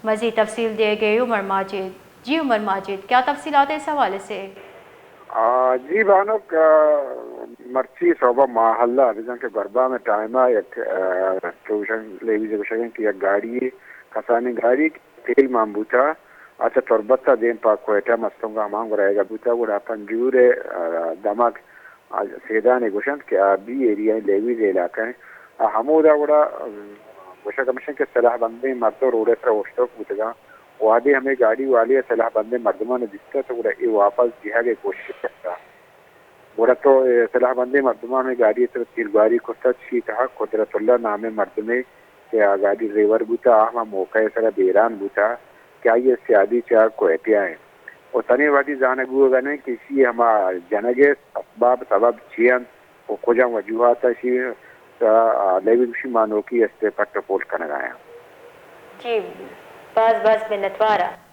مزید تفصیل دیگ ءَ عمر ماجد۔ جی عمر ماجد، کیا تفصیلات اس حوالے سے؟ آ، جی بانک، آ، مرچی صوبہ ماہلہ بزاں کہ گربام ٹائم ءَ یک، آ، تو گوشگ، لیویز گوشگ کہ یک گاڑی، کسانیں گاڑی تیل مان بوتا، اچھا تربت ءَ دیم پہ کوئٹہ مستونگ ءَ ہمان گڑا ایگا بوتا، گڑا پنجور ءِ، آ، دمگ، آ، سیدان ءَ گوشنت کہ آ بی ایریا لیویز علاقہ ہیں، آ ہمودا گڑا، آ، گوشگ ہمیش کہ سلاح بندیں مردم روڈ ءِ سرا اوشتوک بوتگاں۔ وہدے ہمے گاڑی والی ءَ سلاح بندیں مردماں دیستہ تو گڑا اے واپس جہگ ءِ کوشش کرتہ۔ گڑا تو اے سلاح بندیں مردماں ہمے گاڑی ءِ سرا تیرگواری کرتہ، چی تہا قدرت اللہ نامیں مردمے کہ آ گاڑی ڈرائیور بوتہ، آ ہما موقع ءِ سرا بیران بوتہ کہ آئی ءِ سیادی چہ کوئٹہ ءَ انت۔ و تنی وہدی زانگ بوگ ءَ نہ انت کہ ایشی ءِ ہما جنگ ءِ اسباب سبب چی انت و کجام وجوہات ءَ ایشی، آ، لیویز گوشی ما نوکی است ءِ پٹ ءُ پول کنگ ءَ آں۔ جی، باز باز منتوار آں۔